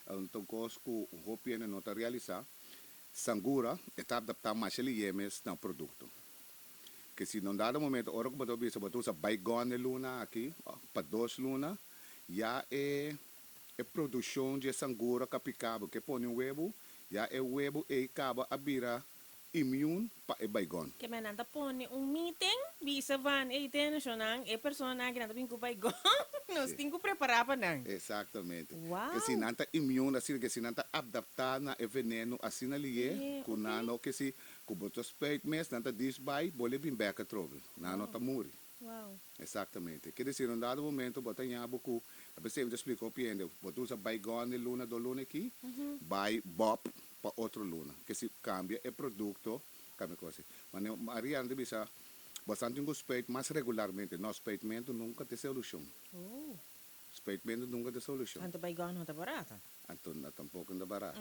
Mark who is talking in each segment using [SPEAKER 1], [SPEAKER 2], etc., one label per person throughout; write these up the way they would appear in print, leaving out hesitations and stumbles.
[SPEAKER 1] Ta un kos ku hopi hende no ta realisá. Sangura e ta adaptá masha lihé mes na produkto. Ke si na un dado momento ora ku bo ta bisa bo ta usa Baygon e luna aki pa dos luna, ya e e produkshon di e sangura ku a piká bo ke pone un webu, ya e webu ei kaba a bira immune pa e Baygon.
[SPEAKER 2] Ke men nan ta pone un meeting, bisa van, ey tenshonan, e personanan aki nan ta bin ku Baygon, nos tin ku prepará pa nan.
[SPEAKER 1] Exactamente. Ke si nan ta immune asina, ke si nan ta adaptá na e veneno asina lihé, ku nan no ke si ku bo ta spuit mes, nan ta dis bai, bo le bin bek atrobe. Nan no ta muri. Exactamente. Ke desir, un dado momento bo ta ña bo ku, ta p'esei mi ta splika hopi hende, bo ta usa Baygon e luna do luna aki, bai Bob pa otro luna. Ke si cambia e producto, cambia cos así. Mane Mariana ta bisa, bo sa tin cu spuit mas regularmente. No, spuitmento nunca ta e solucion. Spuitmento nunca ta e solucion.
[SPEAKER 2] Anto Baygon no ta barata.
[SPEAKER 1] Anto no tampoco no ta barata.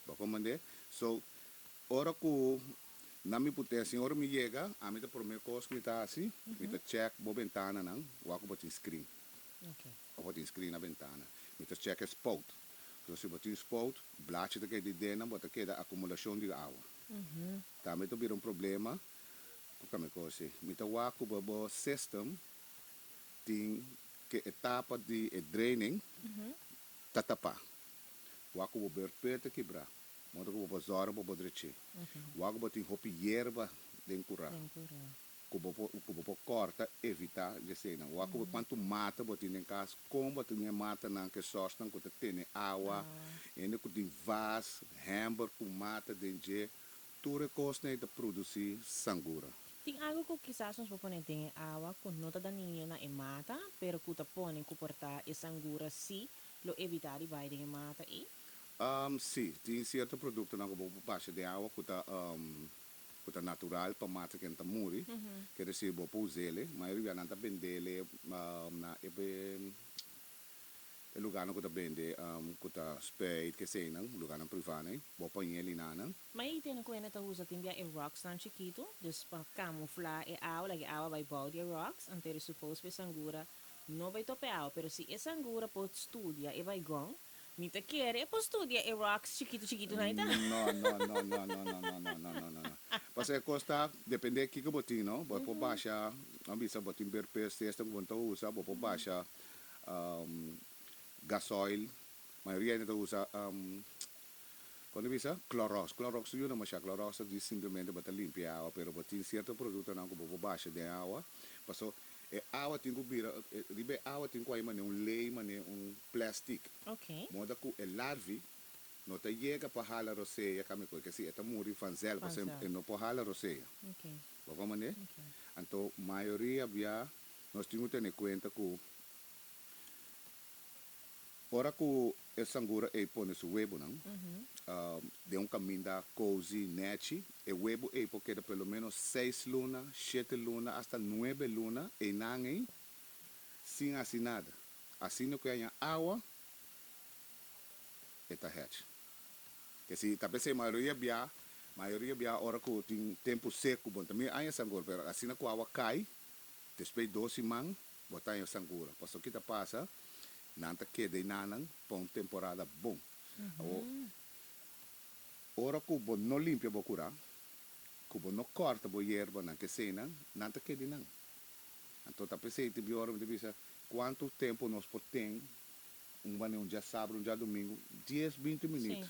[SPEAKER 1] Bo comprende? So, ora cu na mi pute así, ora mi yega, ami ta prome cos cu mi ta haci, mi ta check bo bentananan, wak cu bo tin screen. Of bo tin screen na bentana. Mi ta check e spout. So si bo tin spout, blachi ta keda di dennan, bo ta keda akumulashon di awa. Tambe ta bira un problema ku kami kos ei. Mi ta wak ku bo bo system tin ke e tapa di e draining ta tapá. Wak ku bo beurtput ta kibrá, modo ku bo por zòrg pa bo drechi. Wak ku bo tin hopi yerba den kurá. Ku bo por ku bo por kòrta evitá eseinan. Wak ku kuantu mata bo tin den kas, kon bo tin e matanan ku e sòrsnan ku ta tene awa, hende ku tin vas, hèmber ku mata den dje, tur e kosnan ei ta produsí sangura.
[SPEAKER 2] Tin algu ku kisas nos por pone den e awa ku no ta dañino na e mata, pero ku ta pone ku por ta e sangura sí lo evitá di bai den e mata ei?
[SPEAKER 1] Sí, tin sierto produktonan ku bo por basha den awa ku ta ku ta natural pa mata ken ta muri, ke desir bo por us'ele, mayoria bia nan ta bendele na e e lugarnan ku ta bende ku ta spuit keseinan, lugarnan privá nan, bo por hañ'el i nan.
[SPEAKER 2] Ma e tene ku hende ta usa tin bia e rocks nan chikitu, dus pa kamuflá e awa, laga e awa bai bou di e rocks, anto e suppose pa e sangura no bai topa e awa, pero si e sangura por studia e baigon, Mi ta kere e por studia e rocks chikitu chikitu nan ta.
[SPEAKER 1] No, no, no, no, no, no, no, no, no, no, no, no. Pasobra e kos ta depende kiko bo tin, no. Bo por basha, nan bisa bo tin berpes esta ku bo no ta usa, bo por basha gasoil, mayoria hende ta usa kon ta bisa? Clorox. Clorox ta yuda masha. Clorox ta djis simplemente bo ta limpia e awa, pero bo tin sierto produktonan ku bo por basha den awa, paso E awa tin ku bira, riba e awa tin ku hay manera un lei, manera un plastic. Moda ku e larvi no ta yega pa hala rosea kami ku e ke si e ta muri vanzelf pasobra e no por hala rosea. Bo komprende? Anto mayoria bia nos tin ku tene kuenta ku Ora ku e sangura ei pone su webunan den un kaminda kozi nèchi, e webu ei por keda por lo ménos seis luna, shete luna, asta nuebe luna einan ei sin hasi nada. Asina ku e haña awa, e ta hèch. Kesi ta p'esei mayoria bia, mayoria bia ora ku tin tempu seku, bon ta mira aña sangura, pero asina ku awa kai, despues di dos siman, Bo ta haña sangura. Pasobra ki ta pasa, nan ta keda ei nanan pa un temporada bon. Awor, ora ku bo no limpia bo kurá, ku bo no kòrta bo yerbanan ku eseinan, nan ta keda ei nan. Anto ta p'esei tin biora mi ta bisa, kuantu tempu nos por ten un manera un djasabra, un djadumingu, dies, binti minüt.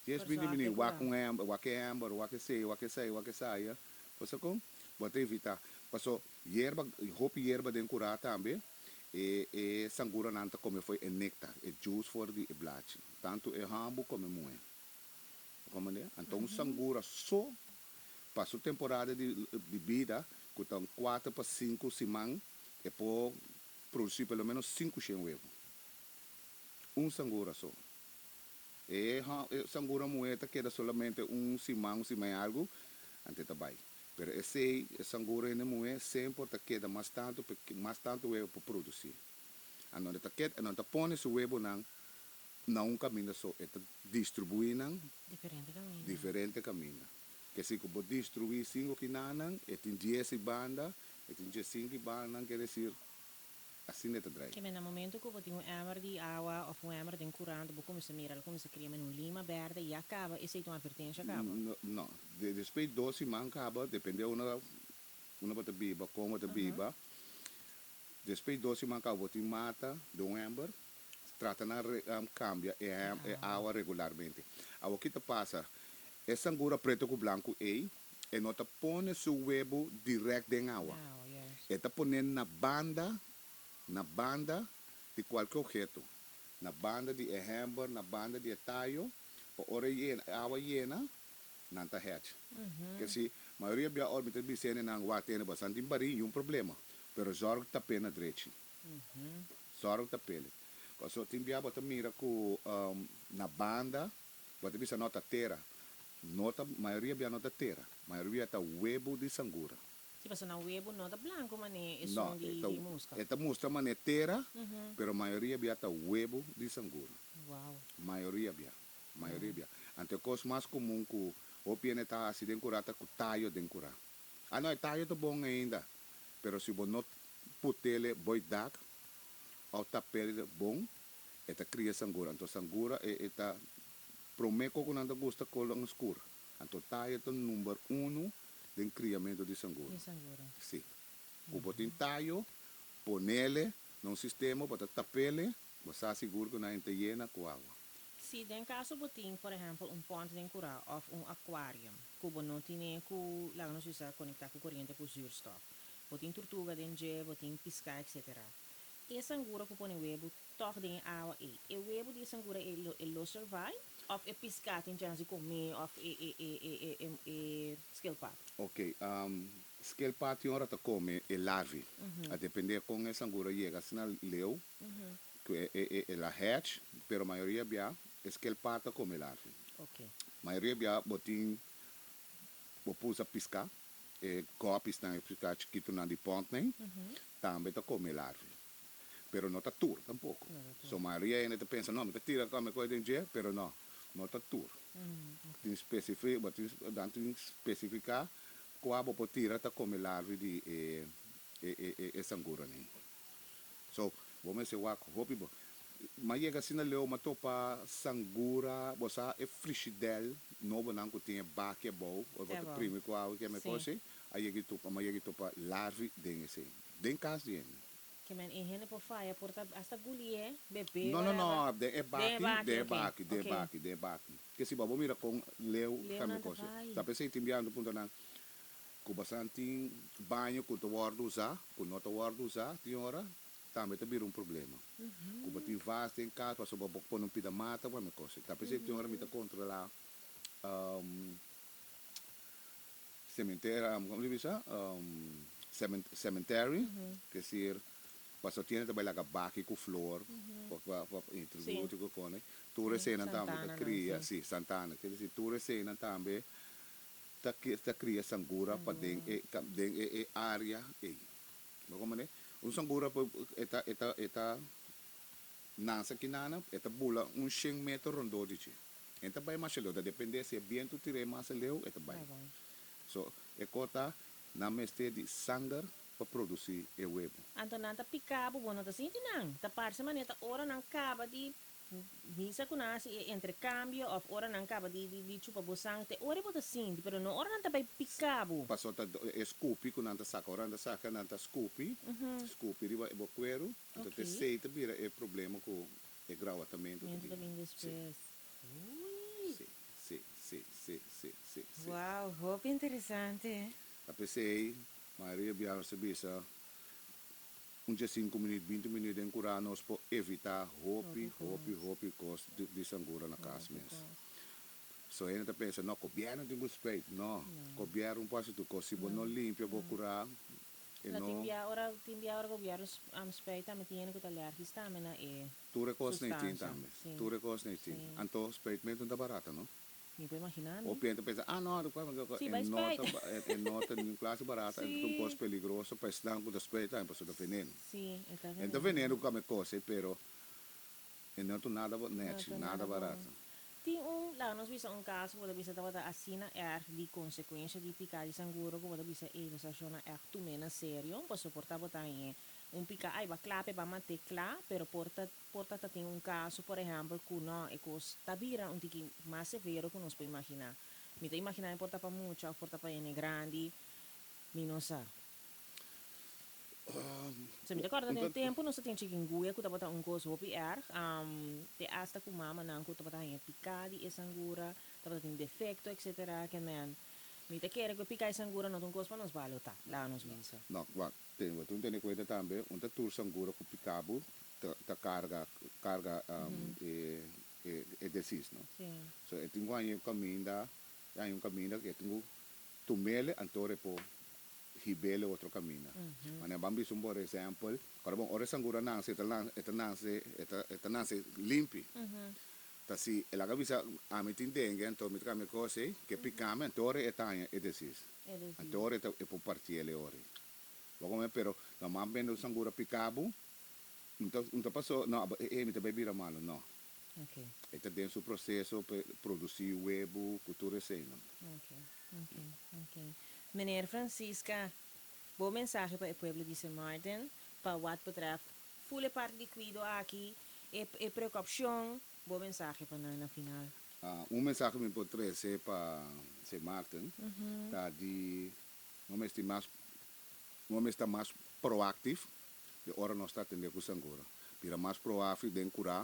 [SPEAKER 1] Dies, binti minüt, wak un hèmber, wak e hèmber, wak esei, wak esei, wak esaya. Bo sa kon? Bo ta evitá. Paso yerba, hopi yerba den kurá tambe, e e sanguranan ta kome fo'i e néktar, e juice for di e blachi. Tantu e hòmber komo e muhé. Bo komprendé? Anto un sangura so pa su temporada di di bida, ku ta un kuater pa sinku siman, e por produsí por lo ménos sinku shen webu. Un sangura so. E sangura muhé ta keda solamente un siman, un siman i algu, anto e ta bai. Pero esei, e sangura hende muhé semper ta keda mas tantu pa mas tantu webo por produsí. Anto e ta keda, e no ta pone su webonan na un kaminda so, e ta distribuí nan
[SPEAKER 2] Diferente kaminda.
[SPEAKER 1] diferente kaminda. Ke si ku bo distribuí sinku kinanan, e tin dies i banda, e tin diesinku i bandanan, ker desir. Asina e ta drai.
[SPEAKER 2] Ke men na momento ku bo tin un emmer di awa òf un emmer den kurant bo kuminsá mira lo kuminsá kria men un lima bèrdè ya kaba esei ta un advertensha kaba?
[SPEAKER 1] No, no. Despues di dos siman kaba, depende unda unda bo ta biba, kon bo ta biba, despues di dos siman kaba bo tin mata den un ember, trata na kambia e e awa regularmente. Awo ki ta pasa, e sangura preto ku blanku ei, E no ta pone su webu direct den awa. E ta pone na banda, na banda di cualke obheto. Na banda di e hember, na banda di e tayo, pa ora e yena, e awa yena, nan ta hatch. Ke si, mayoria bia ora mi ta bisa hende nan, wak tene bo, san tin barí, niun problema, pero zorg tap'é na drechi. Zorg tap'é. Pasobra tin bia bo ta mira cu na banda, Bo ta bisa no ta tera. No ta, mayoria bia no ta tera. Mayoria bia ta webu di sangura.
[SPEAKER 2] Si, pasobra nan webu no ta blanco mane
[SPEAKER 1] No,
[SPEAKER 2] esun
[SPEAKER 1] e
[SPEAKER 2] di
[SPEAKER 1] ta,
[SPEAKER 2] di musca.
[SPEAKER 1] e ta mustra mane tera, pero mayoria bia ta webu di sangura.
[SPEAKER 2] Wow.
[SPEAKER 1] Mayoria bia, mayoria bia. Anto e cos mas comun cu hopi hende ta haci den cura ta cu tayo den cura. Ah no, e tayo ta bon ainda, pero si bo no putele boy dak of tapele bon, E ta cria sangura. Anto sangura e e ta prome co cu nan ta gusta colon scur. Anto tayo ta number uno den criamento di sangura.
[SPEAKER 2] Di sangura.
[SPEAKER 1] Si. Cu bo tin tayo, ponele na un sistema, bo ta tapele, bo sa sigur cu nan ta yena cu awa.
[SPEAKER 2] Si den caso bo tin por ehempel un pont den cura of un aquarium cu bo no tine cu laga nos bisa conecta cu coriente cu zuurstof. Bo tin turtuga den dje, bo tin pisca etc. E sangura ku pone webu tòg den e awa ei. E webu di e sangura ei lo e lo survive? Òf e piská tin chèns di kom'é òf e e e e e e e skilpad?
[SPEAKER 1] Ok, skilpad tin ora ta kome e larvi. A dependé kon e sangura yega asina leu ku e e e el a hatch, pero mayoria bia e skilpad ta kome e larvi. Mayoria bia bo tin bo por usa piská. E gòpisnan, e piská chikitunan di pòntnan, tambe ta kome larvi. Pero no ta tur tampoko. So mayoria hende ta pensa, no, mi ta tira kome kos den dje, pero no, no ta tur. Tin spesifi, bo tin, nan tin spesifiká kua bo por tira ta kome larvi di e e e e sanguranan. So, bo mester wak hopi bo. M'a yega asina leu, m'a topa sangura, bo sa e frishidèl nobonan ku tin e baki abou, ora bo ta primi ku awa keme kos ei, a yega i topa, m'a yega i topa larvi den esei, den kas di hende.
[SPEAKER 2] Ke men e hende por faya, por ta hasta gulié, bebé,
[SPEAKER 1] No, no,
[SPEAKER 2] whatever.
[SPEAKER 1] no, den e
[SPEAKER 2] Den e
[SPEAKER 1] baki,
[SPEAKER 2] baki,
[SPEAKER 1] den e
[SPEAKER 2] ok,
[SPEAKER 1] baki, den e
[SPEAKER 2] ok.
[SPEAKER 1] baki, den e baki. Ke si bo a mira kon leu
[SPEAKER 2] Leu
[SPEAKER 1] keme
[SPEAKER 2] nan ta
[SPEAKER 1] kos ei.
[SPEAKER 2] bai.
[SPEAKER 1] Ta p'esei tin biaha nan ta puntra nan, Ku basan tin baño ku ta wòrdu usá, ku no ta wòrdu usá tin ora, tambe ta bira un problema. Ku bo tin vas den kas pasobra bo pone un pida mata ku mi kos. Ta p'esei tin ora mi ta kontrolá sementera, komo ta bisa? Cemetery, kesir pasobra tin hende ta bai laga baki ku flor pa pa introduci ku kone. Tur eseinan tambe ta kria, si, santana. Ker disi tur eseinan tambe ta ta cria sangura pa den e den e e area ey. Bo comprende? Un sangura por e ta e ta e ta nace aki nana, e ta bula un shen meter rondó di dje. E ta bay masha leu, ta depende si e bientu tir'é mas leu e ta bay. So e cos ta nan mester di sanger pa produci e webo.
[SPEAKER 2] Anto nan ta pica bo, bo no ta sinti nan. Ta parce manera ta ora nan caba di Misa ku nan hasi e entrekambio òf ora nan kaba di di chupa bo sang te ora bo ta sinti pero no ora nan ta bai pika bo.
[SPEAKER 1] Paso ta e skupi ku nan ta saka ora nan ta saka nan ta skupi skupi riba e bo kueru anto te esei ta bira e problema ku e grawatamentu ta
[SPEAKER 2] bin despues. Ui.
[SPEAKER 1] Si si si si si si si.
[SPEAKER 2] Wow hopi interesante.
[SPEAKER 1] Ta p'esei mayoria biaha nos ta bisa. Un dje sinku minüt, binti minüt den kurá nos por evitá hopi, hopi, hopi kos di sangura na kas mes. So hende ta pensa, no, gobièrnu tin ku speit. No, gobièrnu por hasi tur kos. Si bo no limpia bo kurá, e
[SPEAKER 2] No,
[SPEAKER 1] no.
[SPEAKER 2] tin bia ora gobièrnu speit tambe tin hende ku ta alèrgis tambe na e
[SPEAKER 1] Tur e kos nei tin
[SPEAKER 2] sustansha.
[SPEAKER 1] tambe.
[SPEAKER 2] Sí,
[SPEAKER 1] Tur e kos nei tin.
[SPEAKER 2] sí.
[SPEAKER 1] Anto speitmentu no ta barata, no?
[SPEAKER 2] Mi por imaginá mi.
[SPEAKER 1] Hopi hende ta pensa, ah no,
[SPEAKER 2] Sí,
[SPEAKER 1] e
[SPEAKER 2] bai
[SPEAKER 1] no
[SPEAKER 2] spijt.
[SPEAKER 1] ta, e no ta niun klase barata, e ta un kos
[SPEAKER 2] Sí.
[SPEAKER 1] peligroso pa esnan ku ta spijt tambe, pasobra ta veneno.
[SPEAKER 2] Sí, e ta
[SPEAKER 1] E no ta
[SPEAKER 2] veneno.
[SPEAKER 1] veneno ku kame kos ei, pero e no ta nada
[SPEAKER 2] No
[SPEAKER 1] nechi,
[SPEAKER 2] ta
[SPEAKER 1] nada
[SPEAKER 2] nada bon.
[SPEAKER 1] barata.
[SPEAKER 2] Tin un, laga nos bisa un kaso ku bo ta bisa tabata asina erg di konsekuensha di piká di sanguro ku bo ta bisa ey bo sa shona erg tum'é na serio, pasobra por tabata hañ'é. Un pica ay ba cla pe ba mate cla, pero por ta por ta ta tin un caso por ehempel cu no e cos ta bira un tiki mas severo cu nos por imagina. Mi ta imagina e por ta pa mucha of por ta pa hende grandi, mi no sa. So mi ta corda den tempo nos ta tin chikinguya cu tabata un cos hopi erg, te hasta cu mamanan cu tabata haña pica di e sangura, tabata tin defecto etc. Ke men, mi ta kere cu e pica e sangura no ta un cos pa nos balota, laga nos bisa.
[SPEAKER 1] No, wak, ten, bo tin tene cuenta tambe, un ta tur sangura cu pica bo ta ta carga carga e e e desis, no? So e tin cu haña un caminda, haña un caminda cu e tin cu tumele anto repo hibele otro caminda. Manera ban bisa un bor ehempel, ora bon ora e sangura nanse e ta e ta nanse e ta e ta nanse limpi. Ta si el a bisa ami tin dengue anto mi ta cambia cos ey ke picami anto ora e ta haña e desis. Anto ora e ta e por partiel e ora ey. Bo come pero normalmente un sangura pica bo no ta no ta paso no abo e mi ta bay bira malo no. E ta den su proceso pa produci webo cu tur eseynan.
[SPEAKER 2] Ok, ok. Meneer Francisca, bo mensahe pa e pueblo di Sint Maarten pa wat betreft ful e parti di cuido aki, e e precaucion, bo mensahe pa nan na final.
[SPEAKER 1] Un mensahe mi por trece pa Sint Maarten ta di no mester mas no mester ta mas proactiv di ora nos ta atende cu sangura. Bira mas proactiv den cura,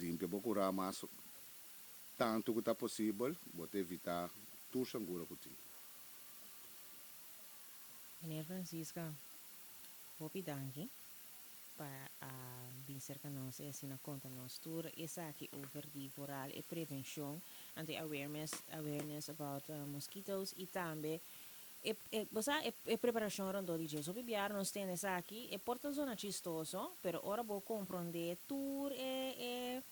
[SPEAKER 1] limpia bo cura mas Tantu ku ta posibel, bo ta evitá tur sangura ku tin.
[SPEAKER 2] Meneer Francisca, hopi danki pa a bin serka nos i asina konta nos tur esaki over di vooral e prevenshon anto e awareness awareness about mosquitoes i tambe e e bo sa e e preparashon rondó di dje. Hopi biaha nos tende esaki, e por ta zona chistoso, pero ora bo komprondé tur e e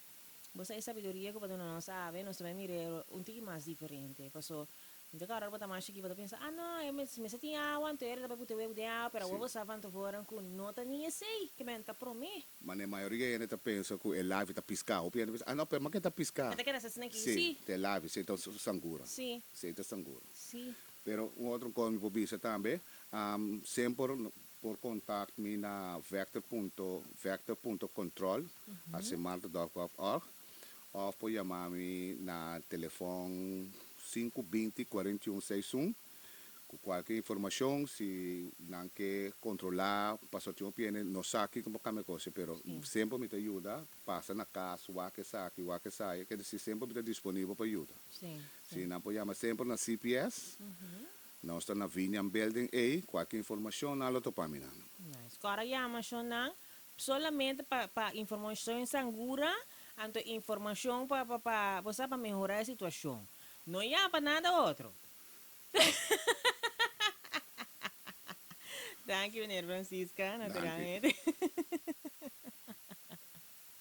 [SPEAKER 2] Bo sa e sabiduria ku bo duna nos awe, nos ta bai mir'é un tiki mas diferente. Paso, mi ta kòrda ora bo ta mas chikí bo ta pensa, Ah no, e mester tin awa, anto e ta bai puta webu den awa, pero awor bo sa van tevoren ku no ta ni esei ke men ta promé.
[SPEAKER 1] Mane mayoria hende ta pensa ku e lavi ta piská. Hopi hende ta pensa, Ah no, pero ma ke ta piská?
[SPEAKER 2] E ta keda asina aki.
[SPEAKER 1] Sí, ta e lavi, sí, ta sangura.
[SPEAKER 2] Sí.
[SPEAKER 1] Sí, ta sangura.
[SPEAKER 2] Sí.
[SPEAKER 1] Pero un otro kos mi por bisa tambe, semper Por contact mi na vector punto vector punto control a semarta dot gov org of por yama mi na telefon sinku binti kuarenta i un seis un ku kualke informashon si nan ke kontrola pasobra tin hopi hende no sa kiko por kambia kos pero semper mi ta yuda pasa na kas wak esaki wak esaya ke desi semper mi ta disponibel pa yuda si nan por yama semper na CPS. Nos ta na Vinian Building A, kualke informashon nan lo topa mi nan.
[SPEAKER 2] Nice. Kòrda yama shonnan solamente pa pa informashon sangura, anto informashon pa pa pa bo sa pa mehorá e situashon. No yama pa nada otro. Danki meneer Francisca,
[SPEAKER 1] Danki.
[SPEAKER 2] naturalmente.